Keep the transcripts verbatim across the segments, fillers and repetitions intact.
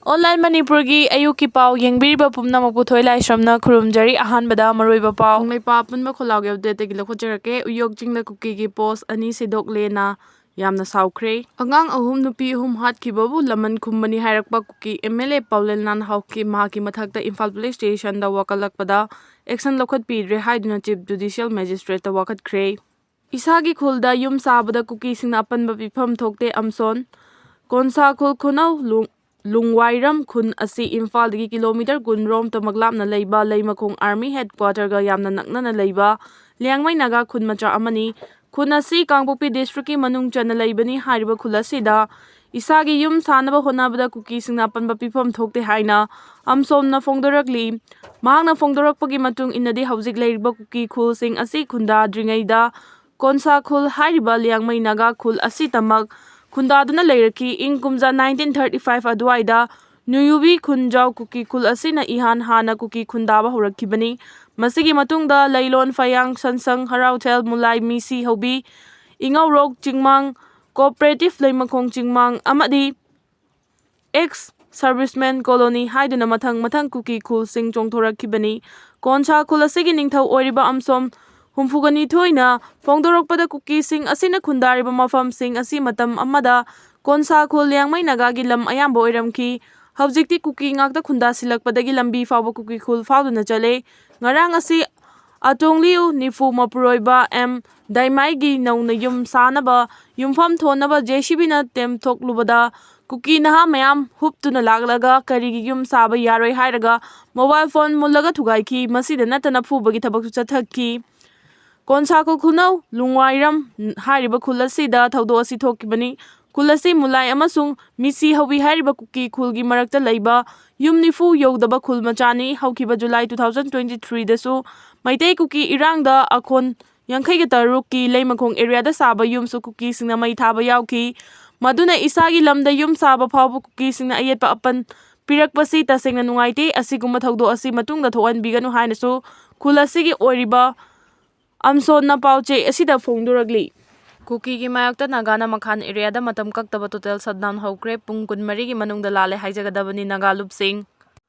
Online ꯃꯅꯤꯄꯨꯔꯒꯤ ꯑꯌꯨꯛꯀꯤ ꯄꯥꯎ ꯌꯦꯡꯕꯤꯔꯤꯕ ꯄꯨꯝꯅꯃꯛꯄꯨ ꯊꯣꯏ ꯂꯥꯏꯁ꯭ꯔꯝꯅ ꯈꯨꯔꯨꯝꯖꯔꯤ꯫ ꯑꯍꯥꯟꯕꯗ ꯃꯔꯨꯑꯣꯏꯕ ꯄꯥꯎ꯫ ꯀꯪꯂꯩꯄꯥꯛ ꯑꯄꯨꯟꯕ ꯈꯣꯜꯂꯥꯎꯒꯤ ꯑꯞꯗꯦꯠꯇꯒꯤ ꯂꯧꯈꯠꯆꯔꯛꯀꯦ꯫ ꯎꯌꯣꯛ ꯆꯤꯡꯗ ꯀꯨꯀꯤꯒꯤ ꯄꯣꯁ ꯑꯅꯤ ꯁꯤꯗꯣꯛꯂꯦꯅ ꯌꯥꯝꯅ ꯁꯥꯎꯈ꯭ꯔꯦ꯫ ꯑꯉꯥꯡ ꯑꯍꯨꯝ, ꯅꯨꯄꯤ ꯑꯍꯨꯝ ꯍꯥꯠꯈꯤꯕꯕꯨ ꯂꯃꯟ ꯈꯨꯝꯕꯅꯤ ꯍꯥꯏꯔꯛꯄ ꯀꯨꯀꯤ ꯑꯦꯝ ꯑꯦꯜ ꯑꯦ ꯄꯥꯎꯂꯦꯟ ꯅꯥꯟꯍꯥꯎꯀꯤ ꯃꯍꯥꯛꯀꯤ ꯃꯊꯛꯇ ꯏꯝꯐꯥꯜ ꯄꯨꯂꯤꯁ ꯁ꯭ꯇꯦꯁꯟꯗ ꯋꯥꯀꯠꯂꯛꯄꯗ ꯑꯦꯛꯁꯟ ꯂꯧꯈꯠꯄꯤꯗ꯭ꯔꯦ ꯍꯥꯏꯗꯨꯅ ꯆꯤꯐ ꯖꯨꯗꯤꯁꯤꯌꯦꯜ ꯃꯦꯖꯤꯁꯇ꯭ꯔꯦꯠꯇ ꯋꯥꯀꯠꯈ꯭ꯔꯦ꯫ ꯏꯁꯥꯒꯤ ꯈꯨꯜꯗ ꯌꯨꯝ ꯁꯥꯕꯗ ꯀꯨꯀꯤꯁꯤꯡꯅ ꯑꯄꯟꯕ ꯄꯤꯐꯝ ꯊꯣꯛꯇꯦ, ꯑꯝꯁꯣꯟ꯫ ꯀꯣꯟꯁꯥ ꯈꯨꯜ ꯈꯨꯅꯧ ꯂꯨꯡ-, ꯂꯨꯡꯋꯥꯏꯔꯝ ꯈꯨꯟ ꯑꯁꯤ ꯏꯝꯐꯥꯜꯗꯒꯤ ꯀꯤꯂꯣꯃꯤꯇꯔ ꯀꯨꯟ ꯔꯣꯝꯇꯃꯛ ꯂꯥꯞꯅ ꯂꯩꯕ ꯂꯩꯃꯈꯣꯡ ꯑꯥꯔꯃꯤ ꯍꯦꯗꯀ꯭ꯋꯥꯇꯔꯒ ꯌꯥꯝꯅ ꯅꯛꯅꯅ ꯂꯩꯕ ꯂꯤꯌꯥꯡꯃꯩ ꯅꯥꯒꯥ ꯈꯨꯟ ꯃꯆꯥ ꯑꯃꯅꯤ꯫ ꯈꯨꯟ ꯑꯁꯤ ꯀꯥꯡꯄꯣꯛꯄꯤ ꯗꯤꯁꯇ꯭ꯔꯤꯛꯀꯤ ꯃꯅꯨꯡ ꯆꯟꯅ ꯂꯩꯕꯅꯤ꯫ ꯍꯥꯏꯔꯤꯕ ꯈꯨꯜ ꯑꯁꯤꯗ ꯏꯁꯥꯒꯤ ꯌꯨꯝ ꯁꯥꯅꯕ ꯍꯣꯠꯅꯕꯗ ꯀꯨꯀꯤꯁꯤꯡꯅ ꯑꯄꯟꯕ ꯄꯤꯐꯝ ꯊꯣꯛꯇꯦ ꯍꯥꯏꯅ ꯑꯝꯁꯣꯝꯅ ꯐꯣꯡꯗꯣꯔꯛꯂꯤ꯫ ꯃꯍꯥꯛꯅ ꯐꯣꯡꯗꯣꯔꯛꯄꯒꯤ ꯃꯇꯨꯡ ꯏꯟꯅꯗꯤ ꯍꯧꯖꯤꯛ ꯂꯩꯔꯤꯕ ꯀꯨꯀꯤ ꯈꯨꯜꯁꯤꯡ ꯑꯁꯤ ꯈꯨꯟꯗꯥꯗ꯭ꯔꯤꯉꯩꯗ ꯀꯣꯟꯁꯥ ꯈꯨꯜ ꯍꯥꯏꯔꯤꯕ ꯂꯤꯌꯥꯡꯃꯩ ꯅꯥꯒꯥ ꯈꯨꯜ ꯑꯁꯤꯇꯃꯛ ꯈꯨꯟꯗꯥꯗꯨꯅ ꯂꯩꯔꯛꯈꯤ꯫ ꯏꯪ ꯀꯨꯝꯖꯥ ꯅꯥꯏꯟꯇꯤꯟ ꯊꯥꯔꯇꯤ ꯐꯥꯏꯚ ꯑꯗꯨꯋꯥꯏꯗ ꯅꯨꯌꯨꯕꯤ ꯈꯨꯟꯖꯥꯎ ꯀꯨꯀꯤ ꯈꯨꯜ ꯑꯁꯤꯅ ꯏꯍꯥꯟ ꯍꯥꯟꯅ ꯀꯨꯀꯤ ꯈꯨꯟꯗꯥꯕ ꯍꯧꯔꯛꯈꯤꯕꯅꯤ꯫ ꯃꯁꯤꯒꯤ ꯃꯇꯨꯡꯗ ꯂꯩꯂꯣꯟ, ꯐꯌꯥꯡ, ꯁꯟꯁꯪ, ꯍꯔꯥꯎꯊꯦꯜ, ꯃꯨꯂꯥꯏ, ꯃꯤꯁꯤ ꯍꯧꯕꯤ, ꯏꯉꯧꯔꯣꯛ ꯆꯤꯡꯃꯥꯡ, ꯀꯣꯑꯣꯄꯔꯦꯇꯤꯚ ꯂꯩꯃꯈꯣꯡ ꯆꯤꯡꯃꯥꯡ ꯑꯃꯗꯤ ꯑꯦꯛꯁ ꯁꯔꯚꯤꯁꯃꯦꯟ ꯀꯣꯂꯣꯅꯤ ꯍꯥꯏꯗꯨꯅ ꯃꯊꯪ ꯃꯊꯪ ꯀꯨꯀꯤ ꯈꯨꯜꯁꯤꯡ ꯆꯣꯡꯊꯣꯔꯛꯈꯤꯕꯅꯤ꯫ ꯀꯣꯟꯁꯥ ꯈꯨꯜ ꯑꯁꯤꯒꯤ ꯅꯤꯡꯊꯧ ꯑꯣꯏꯔꯤꯕ ꯑꯝꯁꯣꯝ ꯍꯨꯝꯐꯨꯒ ꯅꯤꯊꯣꯏꯅ ꯐꯣꯡꯗꯣꯔꯛꯄꯗ ꯀꯨꯀꯤꯁꯤꯡ ꯑꯁꯤꯅ ꯈꯨꯟꯗꯥꯔꯤꯕ ꯃꯐꯝꯁꯤꯡ ꯑꯁꯤ ꯃꯇꯝ ꯑꯃꯗ ꯀꯣꯟꯁꯥ ꯈꯨꯜ ꯂꯤꯌꯥꯡꯃꯩ ꯅꯥꯒꯥꯒꯤ ꯂꯝ ꯑꯌꯥꯝꯕ ꯑꯣꯏꯔꯝꯈꯤ꯫ ꯍꯧꯖꯤꯛꯇꯤ ꯀꯨꯀꯤ ꯉꯥꯛꯇ ꯈꯨꯟꯗꯥꯁꯤꯜꯂꯛꯄꯗꯒꯤ ꯂꯝꯕꯤ ꯐꯥꯎꯕ ꯀꯨꯀꯤ ꯈꯨꯜ ꯐꯥꯎꯗꯨꯅ ꯆꯠꯂꯦ꯫ ꯉꯔꯥꯡ ꯑꯁꯤ ꯑꯇꯣꯡꯂꯤꯌꯨ ꯅꯤꯐꯨ ꯃꯄꯨꯔꯣꯏꯕ ꯑꯦꯝ ꯗꯥꯏꯃꯥꯏꯒꯤ ꯅꯧꯅ ꯌꯨꯝ ꯁꯥꯅꯕ ꯌꯨꯝꯐꯝ ꯊꯣꯟꯅꯕ ꯖꯦ ꯁꯤ ꯕꯤꯅ ꯇꯦꯝꯊꯣꯛꯂꯨꯕꯗ ꯀꯨꯀꯤ ꯅꯍꯥ ꯃꯌꯥꯝ ꯍꯨꯞꯇꯨꯅ ꯂꯥꯛꯂꯒ ꯀꯔꯤꯒꯤ ꯌꯨꯝ ꯁꯥꯕ ꯌꯥꯔꯣꯏ ꯍꯥꯏꯔꯒ ꯃꯣꯕꯥꯏꯜ ꯐꯣꯟ ꯃꯨꯜꯂꯒ ꯊꯨꯒꯥꯏꯈꯤ꯫ ꯃꯁꯤꯗ ꯅꯠꯇꯅ ꯐꯨꯕꯒꯤ ꯊꯕꯛꯁꯨ ꯆꯠꯊꯈꯤ꯫ ꯀꯣꯟꯁꯥ ꯈꯨꯜ ꯈꯨꯅꯧ ꯂꯨꯡꯋꯥꯏꯔꯝ ꯍꯥꯏꯔꯤꯕ ꯈꯨꯜ ꯑꯁꯤꯗ ꯊꯧꯗꯣꯛ ꯑꯁꯤ ꯊꯣꯛꯈꯤꯕꯅꯤ꯫ ꯈꯨꯜ ꯑꯁꯤ ꯃꯨꯂꯥꯏ ꯑꯃꯁꯨꯡ ꯃꯤꯁꯤ ꯍꯧꯕꯤ ꯍꯥꯏꯔꯤꯕ ꯀꯨꯀꯤ ꯈꯨꯜꯒꯤ ꯃꯔꯛꯇ ꯂꯩꯕ ꯌꯨꯝ ꯅꯤꯐꯨ ꯌꯧꯗꯕ ꯈꯨꯜ ꯃꯆꯥꯅꯤ꯫ ꯍꯧꯈꯤꯕ ꯖꯨꯂꯥꯏ ꯇꯨ ꯊꯥꯎꯖꯟ ꯇ꯭ꯋꯦꯟꯇꯤ ꯊ꯭ꯔꯤꯗꯁꯨ ꯃꯩꯇꯩ ꯀꯨꯀꯤ ꯏꯔꯥꯡꯗ ꯑꯈꯣꯟ ꯌꯥꯡꯈꯩꯒ ꯇꯔꯨꯛꯀꯤ ꯂꯩꯃꯈꯣꯡ ꯑꯦꯔꯤꯌꯥꯗ ꯁꯥꯕ ꯌꯨꯝꯁꯨ ꯀꯨꯀꯤꯁꯤꯡꯅ ꯃꯩ ꯊꯥꯕ ꯌꯥꯎꯈꯤ꯫ ꯃꯗꯨꯅ ꯏꯁꯥꯒꯤ ꯂꯝꯗ ꯌꯨꯝ ꯁꯥꯕ ꯐꯥꯎꯕ ꯀꯨꯀꯤꯁꯤꯡꯅ ꯑꯌꯦꯠꯄ ꯑꯄꯟ ꯄꯤꯔꯛꯄꯁꯤ ꯇꯁꯦꯡꯅ ꯅꯨꯡꯉꯥꯏꯇꯦ꯫ ꯑꯁꯤꯒꯨꯝꯕ ꯊꯧꯗꯣꯛ ꯑꯁꯤ ꯃꯇꯨꯡꯗ ꯊꯣꯛꯍꯟꯕꯤꯒꯅꯨ ꯍꯥꯏꯅꯁꯨ ꯈꯨꯜ ꯑꯁꯤꯒꯤ ꯑꯣꯏꯔꯤꯕ ꯑꯝꯁꯣꯟꯅ ꯄꯥꯎꯆꯦ ꯑꯁꯤꯗ ꯐꯣꯡꯗꯣꯔꯛꯂꯤ꯫ ꯀꯨꯀꯤꯒꯤ ꯃꯥꯌꯣꯛꯇ ꯅꯥꯒꯥꯅ ꯃꯈꯥꯟ ꯑꯦꯔꯤꯌꯥꯗ ꯃꯇꯝ ꯀꯛꯇꯕ ꯇꯣꯇꯦꯜ ꯁꯠꯗꯥꯎꯟ ꯍꯧꯈ꯭ꯔꯦ꯫ ꯄꯨꯡ ꯀꯨꯟꯃꯔꯤꯒꯤ ꯃꯅꯨꯡꯗ ꯂꯥꯜꯂꯦ ꯍꯥꯏꯖꯒꯗꯕꯅꯤ ꯅꯥꯒꯥ ꯂꯨꯞꯁꯤꯡ꯫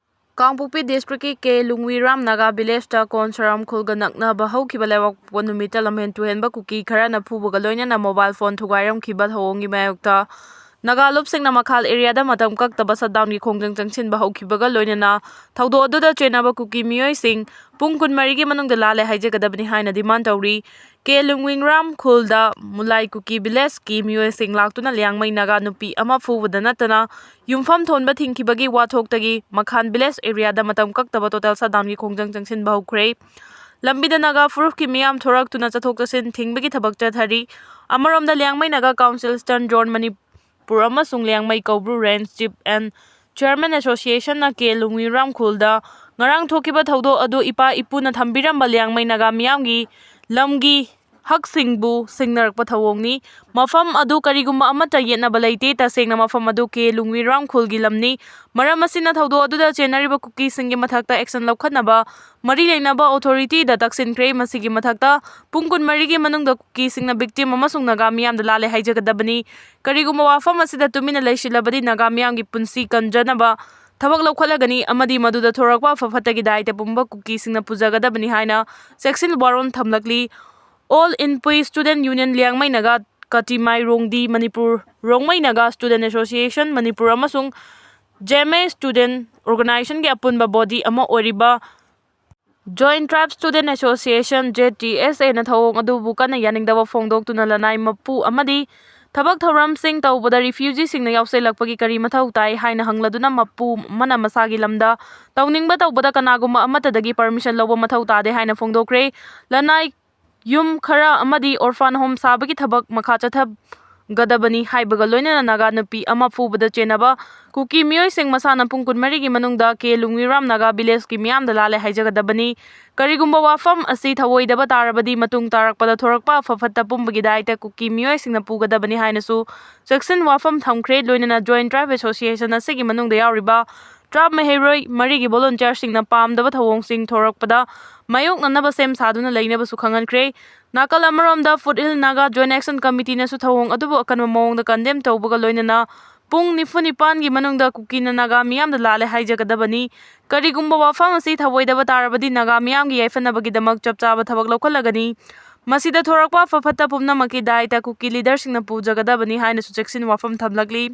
ꯀꯥꯡꯄꯣꯛꯄꯤ ꯗꯤꯁꯇ꯭ꯔꯤꯛꯀꯤ ꯀꯦ ꯂꯨꯡꯋꯤꯔꯥꯝ ꯅꯥꯒꯥ ꯚꯤꯂꯦꯖꯇ ꯀꯣꯟꯁꯔꯥꯝ ꯈꯨꯜꯒ ꯅꯛꯅꯕ ꯍꯧꯈꯤꯕ ꯂꯩꯕꯥꯛꯄꯣꯛꯄ ꯅꯨꯃꯤꯠꯇ ꯂꯝꯍꯦꯟ ꯇꯨꯍꯦꯟꯕ ꯀꯨꯀꯤ ꯈꯔꯅ ꯐꯨꯕꯒ ꯂꯣꯏꯅꯅ ꯃꯣꯕꯥꯏꯜ ꯐꯣꯟ ꯊꯨꯒꯥꯏꯔꯝꯈꯤꯕ ꯊꯧꯑꯣꯡꯒꯤ ꯃꯥꯌꯣꯛꯇ ꯅꯥꯒꯥ ꯂꯨꯞꯁꯤꯡꯅ ꯃꯈꯥꯜ ꯑꯦꯔꯤꯌꯥꯗ ꯃꯇꯝ ꯀꯛꯇꯕ ꯁꯠꯗꯥꯎꯟꯒꯤ ꯈꯣꯡꯖꯪ ꯆꯪꯁꯤꯟꯕ ꯍꯧꯈꯤꯕꯒ ꯂꯣꯏꯅꯅ ꯊꯧꯗꯣꯛ ꯑꯗꯨꯗ ꯆꯦꯟꯅꯕ ꯀꯨꯀꯤ ꯃꯤꯑꯣꯏꯁꯤꯡ ꯄꯨꯡ ꯀꯨꯟꯃꯔꯤꯒꯤ ꯃꯅꯨꯡꯗ ꯂꯥꯜꯂꯦ ꯍꯥꯏꯖꯒꯗꯕꯅꯤ ꯍꯥꯏꯅ ꯗꯤꯃꯥꯟ ꯇꯧꯔꯤ꯫ ꯀꯦ ꯂꯨꯡꯋꯤꯡꯔꯥꯝ ꯈꯨꯜꯗ ꯃꯨꯂꯥꯏ ꯀꯨꯀꯤ ꯚꯤꯂꯦꯖꯀꯤ ꯃꯤꯑꯣꯏꯁꯤꯡ ꯂꯥꯛꯇꯨꯅ ꯂꯤꯌꯥꯡꯃꯩ ꯅꯥꯒꯥ ꯅꯨꯄꯤ ꯑꯃ ꯐꯨꯕꯗ ꯅꯠꯇꯅ ꯌꯨꯝꯐꯝ ꯊꯣꯟꯕ ꯊꯤꯡꯈꯤꯕꯒꯤ ꯋꯥꯊꯣꯛꯇꯒꯤ ꯃꯈꯥꯟ ꯚꯤꯂꯦꯖ ꯑꯦꯔꯤꯌꯥꯗ ꯃꯇꯝ ꯀꯛꯇꯕ ꯇꯣꯇꯦꯜ ꯁꯠꯗꯥꯎꯟꯒꯤ ꯈꯣꯡꯖꯪ ꯆꯪꯁꯤꯟꯕ ꯍꯧꯈ꯭ꯔꯦ꯫ ꯂꯝꯕꯤꯗ ꯅꯥꯒꯥ ꯐꯨꯔꯨꯞꯀꯤ ꯃꯤꯌꯥꯝ ꯊꯣꯔꯛꯇꯨꯅ ꯆꯠꯊꯣꯛ ꯆꯠꯁꯤꯟ ꯊꯤꯡꯕꯒꯤ ꯊꯕꯛ ꯆꯠꯊꯔꯤ꯫ ꯑꯃꯔꯣꯝꯗ Liangmai Naga council eastern zone Manipur ꯑꯃꯁꯨꯡ Liangmai Koubru range chief and chairmen ꯑꯦꯁꯣꯁꯤꯌꯦꯁꯟꯅ ꯀꯦ ꯂꯨꯡꯋꯤꯔꯥꯝ ꯈꯨꯜꯗ ꯉꯔꯥꯡ ꯊꯣꯛꯈꯤꯕ ꯊꯧꯗꯣꯛ ꯑꯗꯨ ꯏꯄꯥ ꯏꯄꯨꯅ ꯊꯝꯕꯤꯔꯝꯕ ꯂꯤꯌꯥꯡꯃꯩ ꯅꯥꯒꯥ ꯃꯤꯌꯥꯝꯒꯤ ꯂꯝꯒꯤ ꯍꯛꯁꯤꯡꯕꯨ ꯁꯤꯡꯅꯔꯛꯄ ꯊꯧꯑꯣꯡꯅꯤ꯫ ꯃꯐꯝ ꯑꯗꯨ ꯀꯔꯤꯒꯨꯝꯕ ꯑꯃꯠꯇ ꯌꯦꯠꯅꯕ ꯂꯩꯇꯦ꯫ ꯇꯁꯦꯡꯅ ꯃꯐꯝ ꯑꯗꯨ ꯀꯦ ꯂꯨꯡꯋꯤꯔꯥꯝ ꯈꯨꯜꯒꯤ ꯂꯝꯅꯤ꯫ ꯃꯔꯝ ꯑꯁꯤꯅ ꯊꯧꯗꯣꯛ ꯑꯗꯨꯗ ꯆꯦꯟꯅꯔꯤꯕ ꯀꯨꯀꯤꯁꯤꯡꯒꯤ ꯃꯊꯛꯇ ꯑꯦꯛꯁꯟ ꯂꯧꯈꯠꯅꯕ ꯃꯔꯤ ꯂꯩꯅꯕ ꯑꯣꯊꯣꯔꯤꯇꯤꯗ ꯇꯛꯁꯤꯟꯈ꯭ꯔꯦ꯫ ꯃꯁꯤꯒꯤ ꯃꯊꯛꯇ ꯄꯨꯡ ꯀꯨꯟꯃꯔꯤꯒꯤ ꯃꯅꯨꯡꯗ ꯀꯨꯀꯤꯁꯤꯡꯅ ꯚꯤꯛꯇꯤꯝ ꯑꯃꯁꯨꯡ ꯅꯥꯒꯥ ꯃꯤꯌꯥꯝꯗ ꯂꯥꯜꯂꯦ ꯍꯥꯏꯖꯒꯗꯕꯅꯤ꯫ ꯀꯔꯤꯒꯨꯝꯕ ꯋꯥꯐꯝ ꯑꯁꯤꯗ ꯇꯨꯃꯤꯟꯅ ꯂꯩꯁꯤꯜꯂꯕꯗꯤ ꯅꯥꯒꯥ ꯃꯤꯌꯥꯝꯒꯤ ꯄꯨꯟꯁꯤ ꯀꯟꯖꯅꯕ ꯊꯕꯛ ꯂꯧꯈꯠꯂꯒꯅꯤ ꯑꯃꯗꯤ ꯃꯗꯨꯗ ꯊꯣꯔꯛꯄ ꯑꯐ ꯐꯠꯇꯒꯤ ꯗꯥꯏꯇ ꯄꯨꯝꯕ ꯀꯨꯀꯤꯁꯤꯡꯅ ꯄꯨꯖꯒꯗꯕꯅꯤ ꯍꯥꯏꯅ ꯆꯦꯛꯁꯤꯟ ꯋꯥꯔꯣꯜ ꯊꯝꯂꯛꯂꯤ꯫ All Inpui Student Union Liangmai Naga Katimai Rongdi Manipur, Rongmei Naga Student Association Manipur ꯑꯃꯁꯨꯡ ꯖꯦꯃꯦ ꯁ꯭ꯇꯨꯗꯦꯟꯠ ꯑꯣꯔꯒꯅꯥꯏꯖꯦꯁꯟꯒꯤ ꯑꯄꯨꯟꯕ ꯕꯣꯗꯤ ꯑꯃ ꯑꯣꯏꯔꯤꯕ Joint Tribe Student Association, J T S ꯑꯦꯅ ꯊꯧꯑꯣꯡ ꯑꯗꯨꯕꯨ ꯀꯟꯅ ꯌꯥꯅꯤꯡꯗꯕ ꯐꯣꯡꯗꯣꯛꯇꯨꯅ ꯂꯅꯥꯏ ꯃꯄꯨ ꯑꯃꯗꯤ ꯊꯕꯛ ꯊꯧꯔꯝꯁꯤꯡ ꯇꯧꯕꯗ ꯔꯤꯐ꯭ꯌꯨꯖꯤꯁꯤꯡꯅ ꯌꯥꯎꯁꯤꯜꯂꯛꯄꯒꯤ ꯀꯔꯤ ꯃꯊꯧ ꯇꯥꯏ ꯍꯥꯏꯅ ꯍꯪꯂꯗꯨꯅ ꯃꯄꯨ ꯑꯃꯅ ꯃꯁꯥꯒꯤ ꯂꯝꯗ ꯇꯧꯅꯤꯡꯕ ꯇꯧꯕꯗ ꯀꯅꯥꯒꯨꯝꯕ ꯑꯃꯠꯇꯗꯒꯤ ꯄꯔꯃꯤꯁꯟ ꯂꯧꯕ ꯃꯊꯧ ꯇꯥꯗꯦ ꯍꯥꯏꯅ ꯐꯣꯡꯗꯣꯛꯈ꯭ꯔꯦ꯫ ꯂꯅꯥꯏ ꯌꯨꯝ ꯈꯔ ꯑꯃꯗꯤ ꯑꯣꯔꯐꯥꯟ ꯍꯣꯝ ꯁꯥꯕꯒꯤ ꯊꯕꯛ ꯃꯈꯥ ꯆꯠꯊꯒꯗꯕꯅꯤ ꯍꯥꯏꯕꯒ ꯂꯣꯏꯅꯅ ꯅꯥꯒꯥ ꯅꯨꯄꯤ ꯑꯃ ꯐꯨꯕꯗ ꯆꯦꯟꯅꯕ ꯀꯨꯀꯤ ꯃꯤꯑꯣꯏꯁꯤꯡ ꯃꯁꯥꯅ ꯄꯨꯡ ꯀꯨꯟꯃꯔꯤꯒꯤ ꯃꯅꯨꯡꯗ ꯀꯦ ꯂꯨꯡꯋꯤꯔꯥꯝ ꯅꯥꯒꯥ ꯚꯤꯂꯦꯖꯀꯤ ꯃꯤꯌꯥꯝꯗ ꯂꯥꯜꯂꯦ ꯍꯥꯏꯖꯒꯗꯕꯅꯤ꯫ ꯀꯔꯤꯒꯨꯝꯕ ꯋꯥꯐꯝ ꯑꯁꯤ ꯊꯧꯑꯣꯏꯗꯕ ꯇꯥꯔꯕꯗꯤ ꯃꯇꯨꯡ ꯇꯥꯔꯛꯄꯗ ꯊꯣꯔꯛꯄ ꯑꯐ ꯐꯠꯇ ꯄꯨꯝꯕꯒꯤ ꯗꯥꯏꯇ ꯀꯨꯀꯤ ꯃꯤꯑꯣꯏꯁꯤꯡꯅ ꯄꯨꯒꯗꯕꯅꯤ ꯍꯥꯏꯅꯁꯨ ꯆꯦꯛꯁꯤꯟ ꯋꯥꯐꯝ ꯊꯝꯈ꯭ꯔꯦ꯫ ꯂꯣꯏꯅꯅ ꯖꯣꯏꯟꯠ ꯇ꯭ꯔꯥꯏꯕ ꯑꯦꯁꯣꯁꯤꯌꯦꯁꯟ ꯑꯁꯤꯒꯤ ꯃꯅꯨꯡꯗ ꯌꯥꯎꯔꯤꯕ ꯇ꯭ꯔꯥꯏꯕ ꯃꯍꯩꯔꯣꯏ ꯃꯔꯤꯒꯤ ꯚꯣꯂꯨꯟꯇꯤꯌꯔꯁꯤꯡꯅ ꯄꯥꯝꯗꯕ ꯊꯧꯑꯣꯡꯁꯤꯡ ꯊꯣꯔꯛꯄꯗ ꯃꯥꯌꯣꯛꯅꯅꯕ ꯁꯦꯝ ꯁꯥꯗꯨꯅ ꯂꯩꯅꯕꯁꯨ ꯈꯪꯍꯟꯈ꯭ꯔꯦ꯫ ꯅꯥꯀꯜ ꯑꯃꯔꯣꯝꯗ ꯐꯨꯠꯍꯤꯜ ꯅꯥꯒꯥ ꯖꯣꯏꯟꯠ ꯑꯦꯛꯁꯟ ꯀꯃꯤꯇꯤꯅꯁꯨ ꯊꯧꯑꯣꯡ ꯑꯗꯨꯕꯨ ꯑꯀꯟꯕ ꯃꯑꯣꯡꯗ ꯀꯟꯗꯦꯝ ꯇꯧꯕꯒ ꯂꯣꯏꯅꯅ ꯄꯨꯡ ꯅꯤꯐꯨ ꯅꯤꯄꯥꯟꯒꯤ ꯃꯅꯨꯡꯗ ꯀꯨꯀꯤꯅ ꯅꯥꯒꯥ ꯃꯤꯌꯥꯝꯗ ꯂꯥꯜꯂꯦ ꯍꯥꯏꯖꯒꯗꯕꯅꯤ꯫ ꯀꯔꯤꯒꯨꯝꯕ ꯋꯥꯐꯝ ꯑꯁꯤ ꯊꯧꯑꯣꯏꯗꯕ ꯇꯥꯔꯕꯗꯤ ꯅꯥꯒꯥ ꯃꯤꯌꯥꯝꯒꯤ ꯌꯥꯏꯐꯅꯕꯒꯤꯗꯃꯛ ꯆꯞ ꯆꯥꯕ ꯊꯕꯛ ꯂꯧꯈꯠꯂꯒꯅꯤ꯫ ꯃꯁꯤꯗ ꯊꯣꯔꯛꯄ ꯑꯐ ꯐꯠꯇ ꯄꯨꯝꯅꯃꯛꯀꯤ ꯗꯥꯏꯇ ꯀꯨꯀꯤ ꯂꯤꯗꯔꯁꯤꯡꯅ ꯄꯨꯖꯒꯗꯕꯅꯤ ꯍꯥꯏꯅꯁꯨ ꯆꯦꯛꯁꯤꯟ ꯋꯥꯐꯝ ꯊꯝꯂꯛꯂꯤ꯫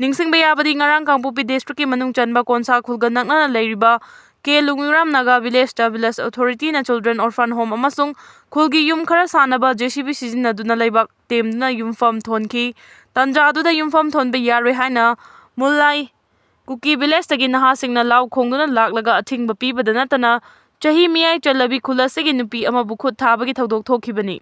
ꯅꯤꯡꯁꯤꯡꯕ ꯌꯥꯕꯗꯤ ꯉꯔꯥꯡ ꯀꯥꯡꯄꯣꯛꯄꯤ ꯗꯤꯁꯇ꯭ꯔꯤꯛꯀꯤ ꯃꯅꯨꯡ ꯆꯟꯕ ꯀꯣꯟꯁꯥ ꯈꯨꯜꯒ ꯅꯛꯅꯅ ꯂꯩꯔꯤꯕ ꯀꯦ ꯂꯨꯡꯉꯨꯔꯥꯝ ꯅꯥꯒꯥ ꯚꯤꯂꯦꯖꯇ ꯚꯤꯂꯦꯖ ꯑꯣꯊꯣꯔꯤꯇꯤꯅ ꯆꯤꯜꯗ꯭ꯔꯦꯟ ꯑꯣꯔꯐꯥꯟ ꯍꯣꯝ ꯑꯃꯁꯨꯡ ꯈꯨꯜꯒꯤ ꯌꯨꯝ ꯈꯔ ꯁꯥꯅꯕ ꯖꯦ ꯁꯤ ꯕꯤ ꯁꯤꯖꯤꯟꯅꯗꯨꯅ ꯂꯩꯕꯥꯛ ꯇꯦꯝꯗꯨꯅ ꯌꯨꯝꯐꯝ ꯊꯣꯟꯈꯤ꯫ ꯇꯥꯟꯖꯥꯗꯨꯗ ꯌꯨꯝꯐꯝ ꯊꯣꯟꯕ ꯌꯥꯔꯣꯏ ꯍꯥꯏꯅ ꯃꯨꯜꯂꯥꯏ ꯀꯨꯀꯤ ꯚꯤꯂꯦꯖꯇꯒꯤ ꯅꯍꯥꯁꯤꯡꯅ ꯂꯥꯎ ꯈꯣꯡꯗꯨꯅ ꯂꯥꯛꯂꯒ ꯑꯊꯤꯡꯕ ꯄꯤꯕꯗ ꯅꯠꯇꯅ ꯆꯍꯤ ꯃꯤꯌꯥꯏ ꯆꯜꯂꯕꯤ ꯈꯨꯜ ꯑꯁꯤꯒꯤ ꯅꯨꯄꯤ ꯑꯃꯕꯨ ꯈꯨꯠ ꯊꯥꯕꯒꯤ ꯊꯧꯗꯣꯛ ꯊꯣꯛꯈꯤꯕꯅꯤ꯫